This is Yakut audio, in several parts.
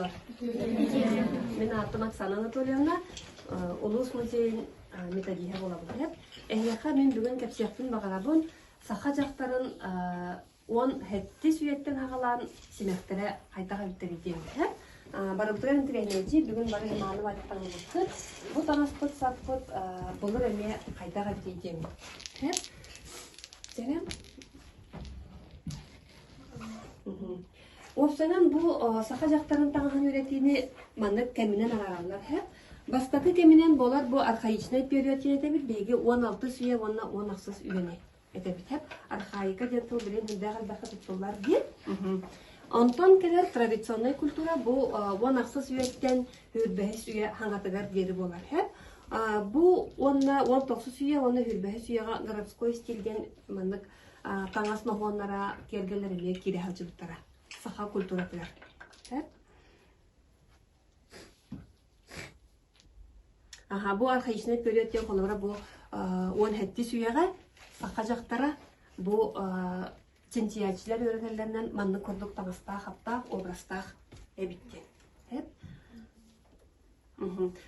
оҕолор? Мин аатым Оксана Анатольевна, улуус музейын методиһа буолабын. Эһиэхэ мин бүгүн кэпсиэхпин баҕарабын саха дьахтарын 17 үйэттэн аҕалаан симэхтэрэ хайдах эбиттэрий диэн. Барыбытыгар интэриэһинэйдии бүгүн бары мааны таҥныбыппыт. Бу таҥаспыт саппыт былыр эмиэ хайдах эбитий диэн. Дьэрэ Уопсайынан бу саха дьахтарын таҥаһын үөрэтиини маннык кэминэн араараллар һэ. Бастакы кэминэн буолар бу архаичнай период диэн этэбит, биһиги 16 үйэ уонна 16 үйэни этэбит һэ. Архаика диэн тыл билигин элбэх элбэххэ туттуллар диэн. Онтон кэлэр традиционнай культура бу 16 үйэттэн 25 үйэ хаҥатыгар диэри буолар һэ. Бу уонна 19 үйэ уонна 25 үйэҕэ городской стиль диэн маннык таҥас моһуоннара, киэргэллэр эмиэ киирэ сылдьыбыттара саха культуратыгар. Аха, бу архаичнай период диэн холобура бу 17 үйэҕэ саха дьахтара бу чинчийээччилэр үөрэтэллэринэн маннык курдук таҥастаах-хаптаах, образтаах эбит диэн.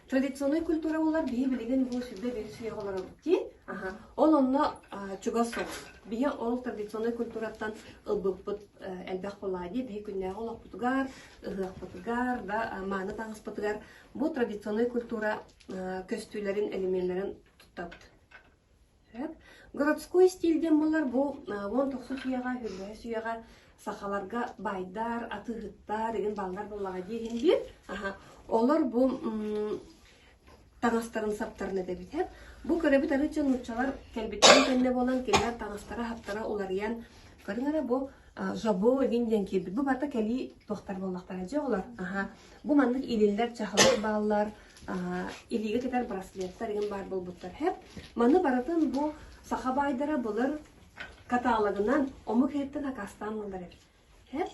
Традиционнай культура буолар биһи билигин бу сүрдэ биир сүүйэх олоробут дии. Аха. Ол онно чугас соҕус. Биһи ол традиционнай культураттан ылбыппыт элбэх буоллаҕа дии. Биһи күннээҕи олохпутугар, ыһыахпытыгар, да мааны таҥаспытыгар бу традиционнай культура көстүүлэрин, элеменнэрин туттабыт. Сөп. Городской стиль диэн буолар бу 19 үйэҕэ, 25 үйэҕэ сахаларга байдар, атыыһыттар игин баллар буоллаҕа дии иһин биир. Аха. Олор бу таҥастарын саптарын этэбит. Бу көрөбүт арыыча нууччалар кэлбиттэрин кэннэ буолан кинилэр таҥастара-хаптара уларыйан көрүҥ эрэ бу жабо игин диэн киирбит. Бу барыта кэлии туохтар буоллахтара дьэ олор. Аха. Бу маннык илиннэр чахылар бааллар, илиигэ кэтэр браслеттар игин баар буолбуттар. Хэп. Маны барытын бу саха баайдара былыр каталогынан омук иһиттэн акаастаан ыллар эбит. Хэп.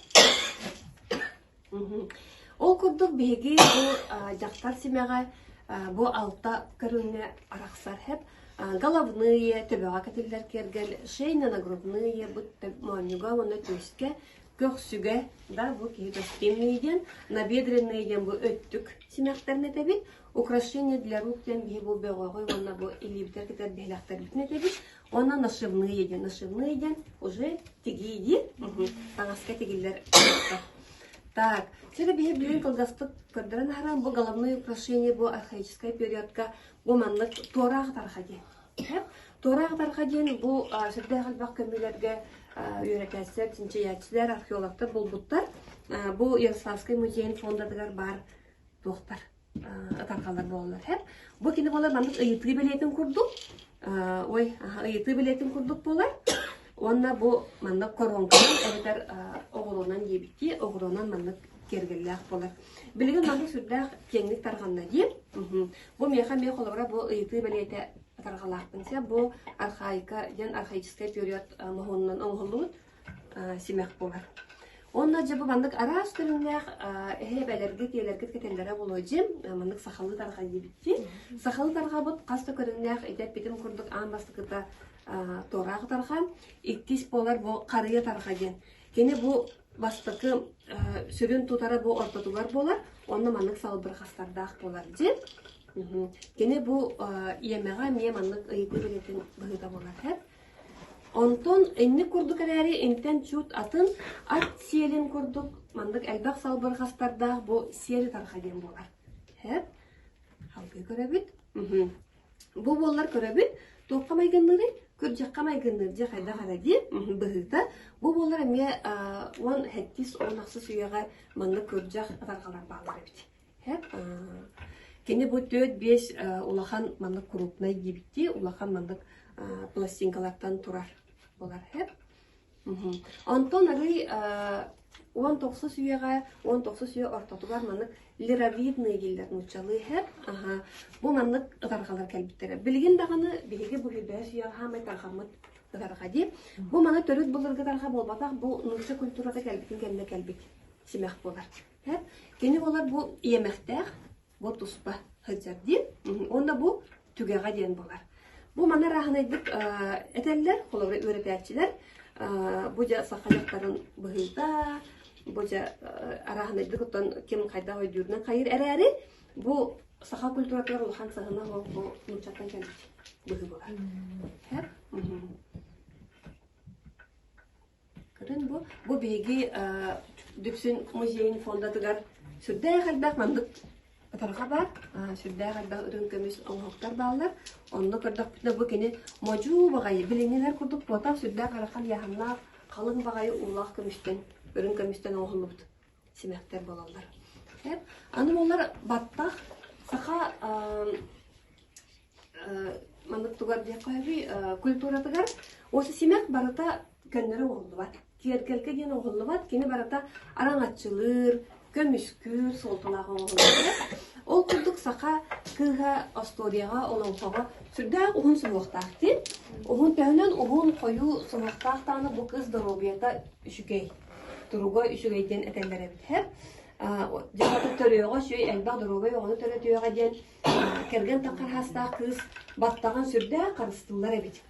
Ол курдук биһиги бу дьахтар симэҕэ бу алта көрүҥҥэ арахсар хэп. Головные, төбөҕө кэтиллэр киэргэл, шейно-нагрудные, бу моонньуга уонна түөскэ, көхсүгэ да бу киһи костюмный диэн, набедренные диэн бу өттүк симэхтэрин этэбит, украшение для рук диэн биһи бу бөҕөҕү уонна бу илиибитигэр кэтэр биһилэхтэрбитин этэбит, уонна нашивные диэн, нашивные диэн уже тигии диир, таҥаска тигиллэр Так, сири биһи бүгүн кылгастык көрдөрөн аһаран бу головные украшения бу архаическай периодка бу маннык туораах тарха диэн. Туораах тарха диэн бу сүрдээх элбэх көмүүлэргэ үөрэтээччилэр, чинчийээччилэр, археологтар булбуттар. Бу Ярославскай музейын фондатыгар баар туохтар ытархалар буолаллар. Бу кини буолар маннык ыйытыы бэлиэтин курдук, ой, ыйытыы бэлиэтин курдук буолар. Уонна бу маннык коронканан эбэтэр оҕуруонан диэбиттии, оҕуруонан маннык киэргэллээх буолар. Билигин маннык сүрдээх киэҥник тарҕанна дии. Бу миэхэ эмиэ холобура бу ыйытыы бэлиэтэ тарҕалаахпын сөп. Бу архаика диэн архаическай период моһуонунан оҥоһуллубут симэх буолар. Уонна дьэ бу маннык араас көрүҥнээх эһэ эбэлэргит, ийэлэргит кэтэллэрэ буолуо дьим. Маннык сахалыы тарҕа диэбиттии. Сахалыы тарҕабыт хас да көрүҥнээх ити эппитим курдук аан бастакыта туораах тарҕа, иккис буолар бу харыйа тарҕа диэн. Кини бу бастакы сүрүн тутара бу ортотугар буолар, онно маннык салбырҕастардаах буолар дьин. Кини бу иэмэҕэ эмиэ маннык ыйытыы бэлиэтин быһыыта буолар һэп. Онтон инник курдук эрээри интэн чут атын ат сиэлин курдук маннык элбэх салбырҕастардаах бу сиэли тарха диэн буолар. Һэп. Халгыы көрөбүт. Бу буоллар көрөбүт, туохха майгынныырый? Күрдьэххэ майгынныыр дьэ хайдах эрэ дии быһыыта. Бу буоллар эмиэ 17 16 үйэҕэ маннык күрдьэх ытарҕалар бааллар эбит. Кини бу 4-5 улахан маннык крупнай диэбиттии улахан маннык пластинкалартан турар буолар. Онтон арый 19 үйэҕэ, 19 үйэ ортотугар маннык лировидные дииллэр нууччалыы иһэр. Аха. Бу маннык ытарҕалар кэлбиттэрэ. Билигин даҕаны биһиги бу 25 үйэҕэ хаамай тарҕаммыт ытарҕа дии. Бу маны төрүт былыргы ытарҕа буолбатах, бу нуучча культурата кэлбитин кэннэ кэлбит симэх буолар. Кини буолар бу иэмэхтээх бу туспа сылдьар диэн уонна бу түгэҕэ диэн буолар. Бу маны арааһынайдык этэллэр, холобура үөрэтээччилэр бу дьэ саха дьахтарын быһыыта, Бу дьэ арааһынайдык оттон ким хайдах өйдүүрүнэн хайыр эрээри, бу саха культуратыгар улахан сыһына бу нууччаттан кэлбит быһыы буолар. Көрөн бу, бу биһиги Дүпсүн музейын фондатыгар сүрдээх элбэх маннык ытарҕа баар, сүрдээх элбэх үрүҥ көмүс оҥоһуктар бааллар. Онно көрдөхпүтүнэ бу кини модьуу баҕайы, билиҥҥилэр курдук буотах сүрдээх ыарахан ыйааһыннаах, халыҥ баҕайы уулаах көмүстэн, үрүҥ көмүстэн оҥоһуллубут симэхтэр буолаллар. Аны буолар баттах саха маннык тугар диэххэ сөбүй культуратыгар осы симэх барыта көннөрү оҥоһуллубат. Киэргэлгэ диэн оҥоһуллубат, кини барыта араҥаччылыыр, көмүскүүр суолталаах оҥоһуллар. Ол курдук саха кыыһа остуоруйаҕа, олоҥхоҕо сүрдээх уһун суһуохтаах дии. Уһун төһөнөн уһун хойуу суһуохтаах даҕаны бу кыыс доруобуйата үчүгэй, туруга үчүгэй диэн этэллэр эбит. Дьэ, төрүөҕэ үчүгэй элбэх доруобай оҕону төрөтүөҕэ диэн кэргэн таххархастаах кыыс баттаҕын сүрдээх харыстыыллар эбит.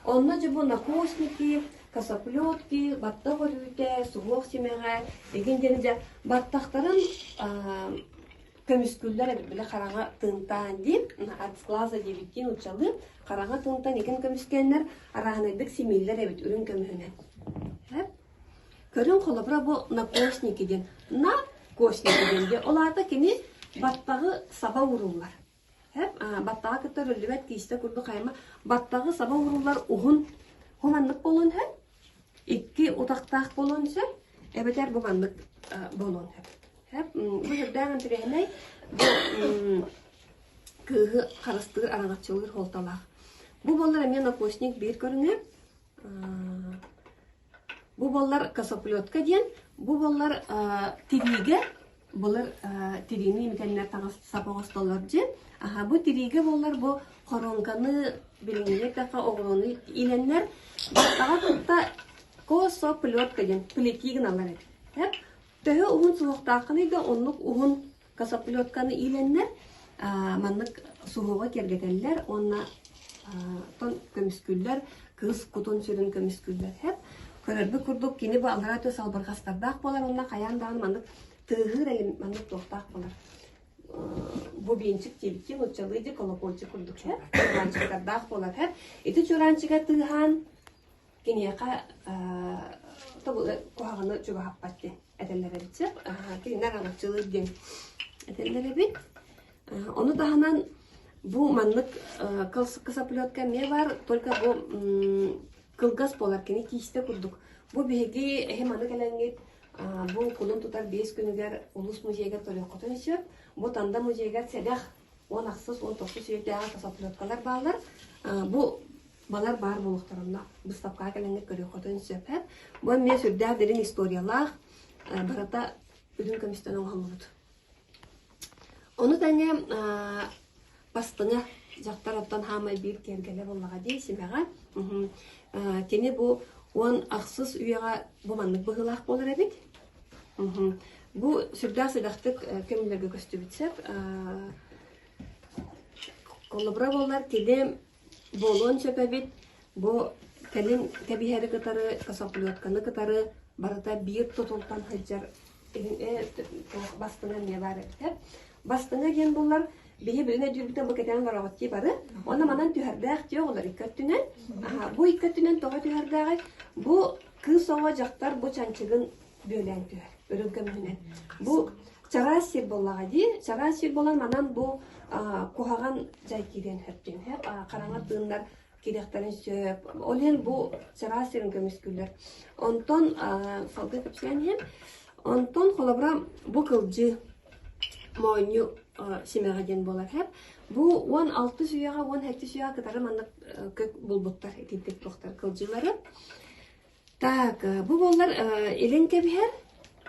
Онно дьэ бу накосники, косоплетки, баттах өрүүтэ, суһуох симэҕэ, игин диэн дьэ баттахтарын көмүскүүллэр эбит били хараҥа тыынтаан диэн от сглаза диэбиттиин нууччалыы хараҥа тыынтан игин көмүскээннэр арааһынайдык симииллэр эбит үрүҥ көмүһүнэн. Көрүҥ холобура бу накосники диэн. На косники диэн дьэ ол аата кини баттаҕы саба ууруллар. Баттаҕа кытта өрүллүбэт киистэ курдук хайма баттаҕы саба ууруллар уһун хуманнык буолуон сөп, икки утахтаах буолуон сөп, эбэтэр бу маннык буолуон сөп. Бу сүрдээх интэриэһинэй бу кыыһы харыстыыр араҥаччылыыр суолталаах. Бу буоллар эмиэ накосник биир көрүҥэ. Бу буоллар косоплетка диэн, бу буоллар тириигэ былыр тириини имитэннэр таҥас сап оҥостоллор дьиэ. Аха бу тириигэ буоллар бу хоруоҥканы билиҥҥи эттэххэ оҕуруону иилэннэр баттаҕа кытта косоплетка диэн плети гыналлар эбит. Төһө уһун суһуохтааххыный да оннук уһун косоплетканы иилэннэр маннык суһуоҕу киэргэтэллэр уонна тон көмүскүүллэр, кыыс кутун-сүрүн көмүскүүллэр. Хэп көрөрбүт курдук кини бу аллараа өттө салбырҕастардаах буолар уонна хайаан даҕаны маннык тыаһыыр элим маннык туохтаах буолар. Бубенчик диэбиттии нууччалыы дии колокольчик курдук хэп чуораанчыктардаах буолар хэп. Ити чуораанчыга тыаһаан киниэхэ куһаҕаны чугаһаппат диэн этэллэр эбит сөп. Кинилэр араҥаччылыыр диэн этэллэр эбит. Ону таһынан бу маннык косоплетка эмиэ баар, только бу кылгас буолар, кини киистэ курдук. Бу биһиги эһи маны кэлэҥҥит бу кулун тутар 5 күнүгэр улус музейыгар көрүөххүтүн сөп. Бу Танда музейыгар сэдэх 10 19 үйэтээҕи косоплеткалар бааллар. Бу балар баар буолуохтарына быыстапкаҕа кэлэҥҥит көрүөххүтүн сөп. Бу эмиэ сүрдээх дириҥ историялаах, барыта үрүҥ көмүстэн оҥоһуллубут. Ону тэҥэ бастыҥа дьахтар оттон хаамай биир киэргэлэ буоллаҕа дии симэҕэ. Кини бу 16 үйэҕэ бу маннык быһыылаах буолар эбит. Бу сүрдээх сэдэхтик көмүллэргэ көстүбүт сөп. Холобура буоллар кини Буолуон сөп эбит, бу кэлин кэбиһэри кытары, косоплетканы кытары барыта биир тутултан сылдьар бастыҥа эмиэ баар эбит. Бастыҥа диэн буллар, биһи билин өйдүүрбүтүн бу кэтээн олороҕут дии бары. Уонна манан түһэрдээх дии оҕолор икки өттүнэн. Бу икки өттүнэн тоҕо түһэрдээҕий? Бу кыыс оҕо дьахтар бу чанчыгын бүөлээн түһэр, үрүҥ көмүһүнэн. Бу чараас сир буоллаҕа дии. Чараас сир буолан манан бу куһаҕан дьай киириэн сөп диэн сөп. Хараҥа тыыннар киириэхтэрин сөп. Ол иһин бу чараас сирин көмүскүүллэр. Онтон салгыы кэпсээн иһин. Онтон холобура бу кылдьыы моонньу симэҕэ диэн буолар сөп. Бу 16 үйэҕэ, 17 үйэҕэ кытары маннык көк булбуттар итинтик туохтар кылдьыылары. Так, бу буоллар илин кэбиһэр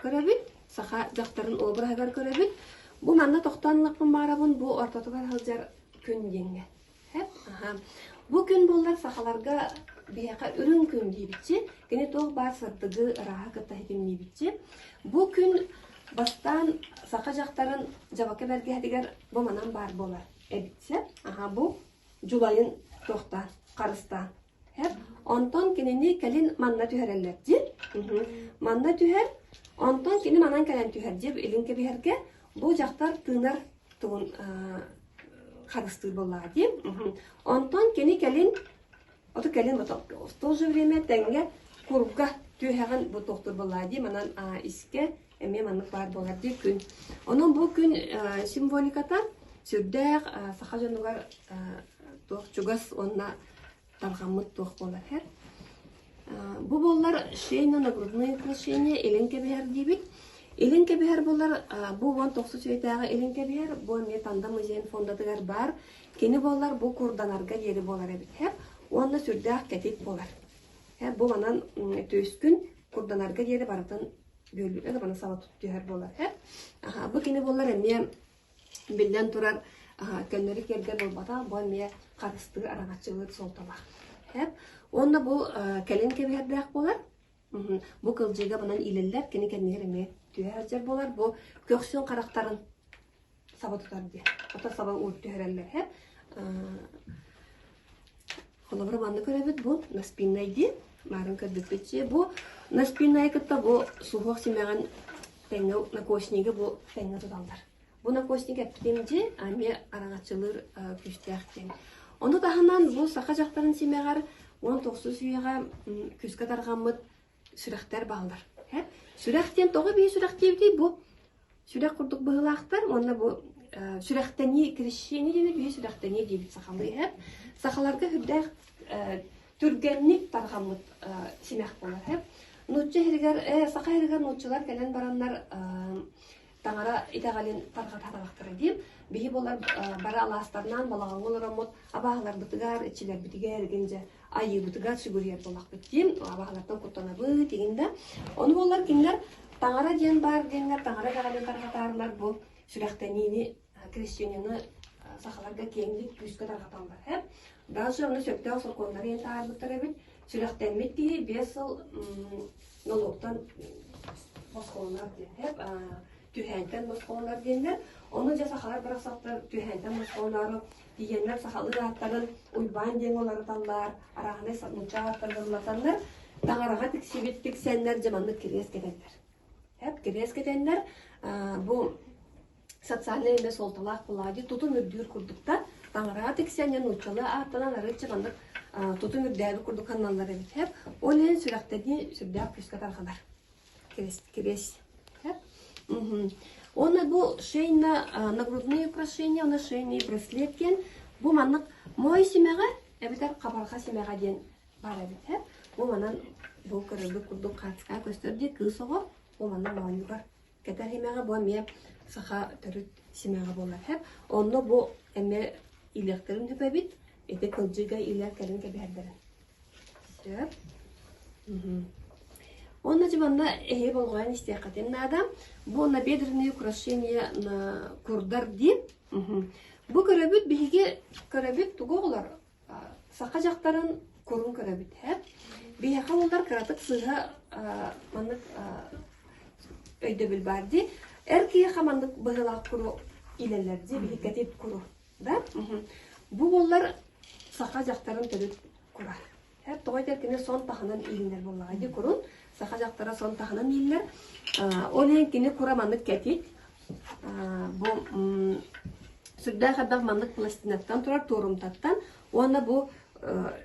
көрөбүт, саха дьахтарын обраһыгар көрөбүт. Бу манна тохтоон ылыахпын баҕарабын, бу ортотугар сылдьар күн диэҥҥэ. Хэп, аха. Бу күн буоллар сахаларга биһиэхэ үрүҥ күн диэбитчи, кини туох баар сырдыгы, ырааһы кытта ситимниибитчи. Бу күн бастаан саха дьахтарын дьабака бэргэһэтигэр бу манан баар буолар эбитсэ. Аха, бу дьулайын туохтаан, харыстаан. Онтон кинини кэлин манна түһэрэллэр дии. Манна түһэр, онтон кини манан кэлэн түһэр дии илин кэбиһэргэ бу дьахтар тыынар тугун харыстыыр буоллаҕа дии. Онтон кини кэлин Ото кэлин в то же время тэҥҥэ курга түөһэҕин бу тохтур буоллаҕа дии манан искэ эмиэ маннык баар буолар дии күн. Онон бу күн символиката сүрдээх саха дьонугар туох чугас уонна тарҕаммыт туох буолар һэр. Бу буоллар шейно-нагрудные украшения илин кэбиһэр диибит. Илин кэбиһэр буолар бу 19 үйэтээҕи илин кэбиһэр бу эмиэ Танда музейын фондатыгар баар. Кини буоллар бу курданарга диэри буолар эбит һэ уонна сүрдээх кэтит буолар. Һэ бу манан түөскүн курданарга диэри барытын бүөлүүрэ маны саба түһэр буолар һэ. Аха бу кини буоллар эмиэ биллэн турар көннөрү киэргэл буолбатах бу эмиэ харыстыыр араҥаччылыыр суолталаах. Һэ уонна бу кэлин кэбиһэрдээх буолар. Бу кылдьыыга манан иилэллэр кини кэннигэр эмиэ түһэ сылдьар буолар. Бу көхсүн харахтарын саба тутар диэн. Ото саба уут түһэрэллэр һэ. Холобура манна көрөбүт бу наспиннай диэн. Маарын көрбүппүт дии. Бу наспиннайы кытта бу суһуох симэҕин тэҥҥэ накоснига бу тэҥҥэ туталлар. Бу накосник эппитим дии, эмиэ араҥаччылыыр күүстээх диэн. Ону таһынан бу саха дьахтарын симэҕэр 19 үйэҕэ күүскэ тарҕаммыт сүрэхтэр бааллар. Сүрэх диэн тоҕо биир сүрэх диэбитий бу сүрэх курдук быһыылаахтар уонна бу сүрэхтэнии крещение диэбит биир сүрэхтэнии диэбит сахалыы иһэр. Сахаларга сүрдээх түргэнник тарҕаммыт симэх буолар. Нуучча иһигэр, саха иһигэр нууччалар кэлэн бараннар таҥара итэҕэлин тарҕатаатахтара диэн биһи буолар бары алаастарынан балаҕаҥҥа олороммут абааһыларбытыгар, иччилэрбитигэр игин дьэ айыыбытыгар сүгүрүйэр буоллахпыт диэн абааһылартан куттанабыт игин да ону буоллар кинилэр таҥара диэн баар диэннэр таҥара итэҕэлин тарҕатаарылар бу сүрэхтэниини крещенияны сахаларга киэҥник күүскэ тарҕаталлар һэ даже ону сөптөөх сокуоннары иһин таһаарбыттар эбит сүрэхтэммит киһи 5 сыл нолуоктан босхолонор диэн һэп түһээнтэн босхолонор диэннэр ону дьэ сахалар барахсаттар түһээнтэн босхолоноору тиийэннэр сахалыы ааттарын Уйбаан диэн уларыталлар, арааһынай нуучча ааттарын уларытаннар, таҥараҕа тиксибит тиксэннэр дьэ маннык кириэс кэтэллэр. Эп кириэс кэтэннэр бу социальнай эмэ суолталаах буоллаҕа дии тутум үрдүүр курдуктар таҥараҕа тиксэн дьэ нууччалыы ааттанан арыычча маннык тутум үрдээбит курдук ханаллар эбит эп ол иһин сүрэхтэнии сүрдээх күүскэ тарҕанар кириэс Уонна бу шейно нагрудные украшения, уонна шейный браслет диэн бу маннык моой симэҕэ эбэтэр хабарҕа симэҕэ диэн баар эбит һэ. Бу манан бу көрөрбүт курдук хаацкаа көстөр дии кыыс оҕо бу манна моонньугар кэтэр симэҕэ бу эмиэ саха төрүт симэҕэ буолар һэ. Онно бу эмиэ илиэхтэрин сөп эбит. Ити кылдьыга илэ кэлин кэбиһэрдэрин. Сөп. Уонна дьэ манна эһиги болҕойон истиэххитин наада. Бу набедренные украшения на курдар дии. Бу көрөбүт биһиги көрөбүт тугу оҕолор саха дьахтарын курун көрөбүт һэ. Биһиэхэ буоллар кыратык сыыһа маннык өйдөбүл баар дии. Эр киһиэхэ маннык быһыылаах куру илэллэр дии биһи кэтит куру да. Бу буоллар саха дьахтарын төрүт кура. Тоҕо этэр кини сон таһынан иилинэр буоллаҕа дии курун. Саха дьахтара сон таһынан ииллэр. Ол иһин кини кура маннык кэтит. Бу сүрдээх элбэх маннык пластинаттан турар туорумтаттан уонна бу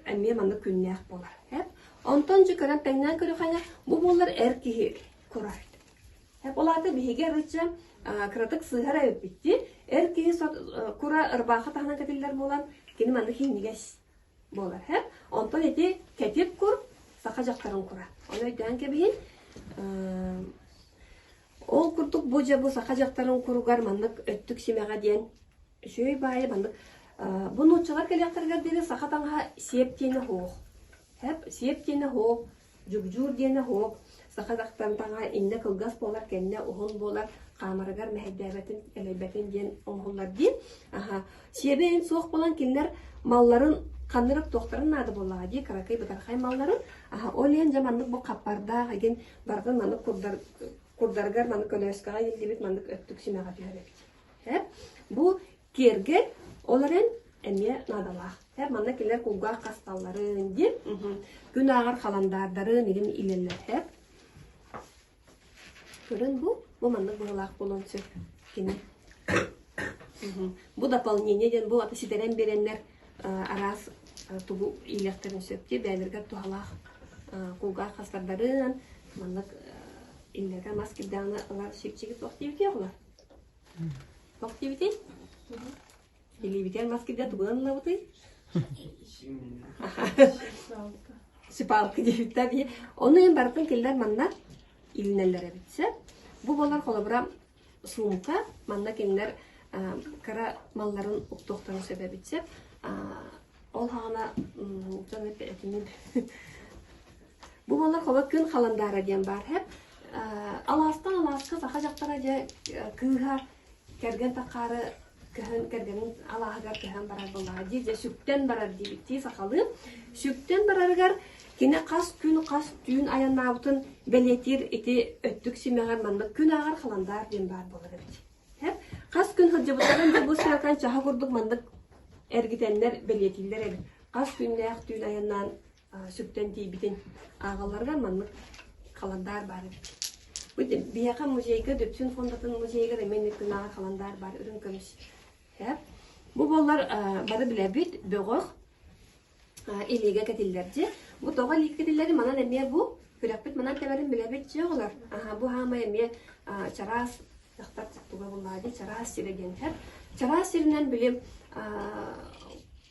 эмиэ маннык күннээх буолар. Онтон дьэ көрөн тэҥнээн көрүөххэ бу буолар эр киһи кура. Ол аата биһиги арыычча кыратык сыыһар эбиппит дии. Эр киһи кура ырбаахы таһынан кэтиллэр буолан кини маннык иинньигэс буолар һэ. Онтон ити кэтит кур саха дьахтарын кура. Ону өйдөөн кэбиһин. Ол курдук бу дьэ бу саха дьахтарын куругар маннык өттүк симэҕэ диэн үчүгэй баайы маннык бу нууччалар кэлиэхтэригэр диэри саха таҥаһа сиэп диэнэ суох. Һэп сиэп диэнэ суох. Дьугдьуур диэнэ оһуок, саха дьахтарын таҥаһа иннэ кылгас буолар, кэннэ уһун буолар, хаамарыгар мэһэйдээбэтин, элэйбэтин диэн оҥоһуллар дии. Аха. Сиэбэ иһин суох буолан кинилэр малларын ханнырык туохтарын наада буоллаҕа дии, кыракый бытархай малларын. Аха, ол иһин дьэ маннык бу хаппардаах игин барытын маннык курдар курдарыгар маннык көлөөскөҕө ииллибит маннык өттүк симэҕэ түһэр эбит. Бу киэргэл, ол эрэн эмиэ наадалаах. Һэр манна кинилэр кулгаах хасталларын диэн күн ааҕар халандаардарын игин илэллэр һэр. Көрөн бу, бу маннык быһыылаах буолуон сөп кини. Бу дополнение диэн бу аты ситэрэн биэрэннэр араас тугу иилиэхтэрин сөп дии бэйэлэригэр туһалаах кулгаах хастардарын маннык иллэргэ мас кирдэҕинэ ылар чэпчэки туох диэбитий оҕолор? Туох диэбитий? Илиибитигэр мас кирдэ тугунан ылабытый? Сипалка диэбиттэр дии. Ону иһин барытын кинилэр манна илинэллэр эбит сөп. Бу буолар холобура суумка манна кинилэр кыра малларын уктуохтарын сөп эбит сөп. Ол хаҕана дьон этинин Бу буолар холо күн халандаара диэн баар һэп. Алаастан алааска саха дьахтара дьэ кыыһа кэргэн таххаары көһөн кэргэнин алааһыгар көһөн барар буоллаҕа дии дьэ сүктэн барар диэбиттии сахалыы сүктэн барарыгар кини хас күн хас түүн айаннаабытын бэлиэтиир ити өттүк симэҕэр маннык күн ааҕар халандаар диэн баар буолар эбит хас күн сылдьыбыттарын дьэ бу сыакан чаһы курдук маннык эргитэннэр бэлиэтииллэр эбит хас күннээх түүн айаннаан сүктэн тиийбитин ааҕалларыгар маннык халандаар баар эбит. Бу биһиэхэ музейга Дүпсүн фондатын музейыгар эмиэ күнааҕы халандаар баар үрүҥ көмүс. Бу буоллар бары билэбит бөҕөх илиигэ кэтиллэр дьи. Бу тоҕо илиигэ кэтиллэри манан эмиэ бу күрэхпит манан тэбэрин билэбит дьи оҕолор. Бу хаамай эмиэ чараас дьахтар туга буллаа дии чараас сирэ диэн иһэр. Чараас сиринэн били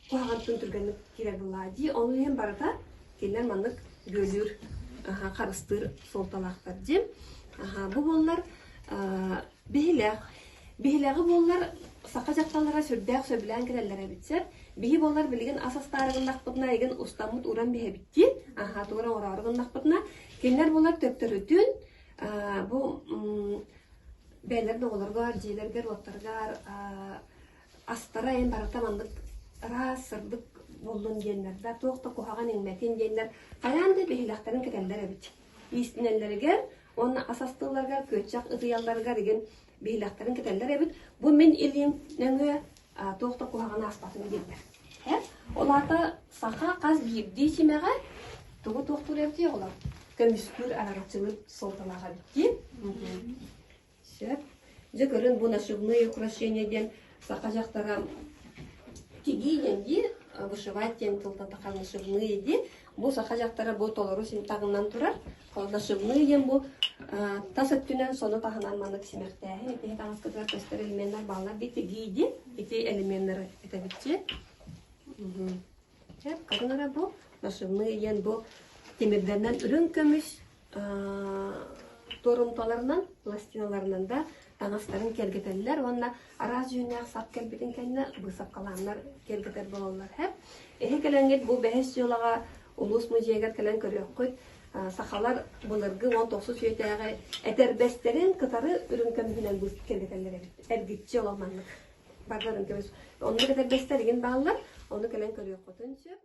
куһаҕантан түргэнник киирэр буллаа дии. Ол иһин барыта кинилэр маннык бүөлүүр, харыстыыр суолталаахтар дии. Бу буоллар биһилэх. Биһилэҕи буоллар саха дьахталлара сүрдээх сөбүлээн кэлэллэр эбит сөп. Биһи буоллар билигин ас астаары гыннахпытына игин устаммыт уран биһэбит дии. Аха тугу оҥороору гыннахпытына кинилэр буоллар төптөрүтүн бу бэйэлэрин оҕолоругар, дьиэлэригэр, уоттарыгар астара эн барыта маннык ыраас, сырдык буоллун диэннэр да, туох да куһаҕан иҥмэтин диэннэр хайаан да биһилэхтэрин кэтэллэр эбит. Иистинэллэригэр уонна ас астыылларыгар, күөччэх ытыйалларыгар игин биһилэхтэрин кэтэллэр эбит. Бу мин илиим нөҥүө туох да куһаҕан ааспатын дииллэр. Ол аата саха хас биирдии симэҕэ тугу туохтуур эбитий оҕолор? Көмүскүүр араҥаччылыыр суолталаах эбит дии. Сөп. Дьэ көрүн бу нашивные украшения диэн саха дьахтара тигии диэн дии, вышивать диэн тылтан тахар нашивные дии. Бу саха дьахтара бу толору симтаҕынан турар. Нашивные диэн бу тас өттүнэн сону таһынан маннык симэхтээһин ити таҥаскытыгар көстөр элеменнэр бааллар дии тигии дии. Ити элеменнары этэбитчи. Чэ, көрүҥ эрэ бу нашивные диэн бу тимирдэринэн үрүҥ көмүс туорумталарынан, пластиналарынан да таҥастарын киэргэтэллэр уонна араас дьүһүннээх сап кэлбитин кэннэ быысапкалааннар киэргэтэр буолаллар. Эһи кэлэҥҥит бу бэһис дьыалаҕа улуус музейыгар кэлэн көрүөххүт. Сахалар былыргы 19 үйэтээҕи этэрбэстэрин кытары үрүҥ көмүһүнэн киэргэтэллэр эбит. Эргиччи олох маннык. Барда үрүҥ көмүс. Оннук этэрбэстэр игин бааллар. Ону кэлэн көрүөххүтүн сөп.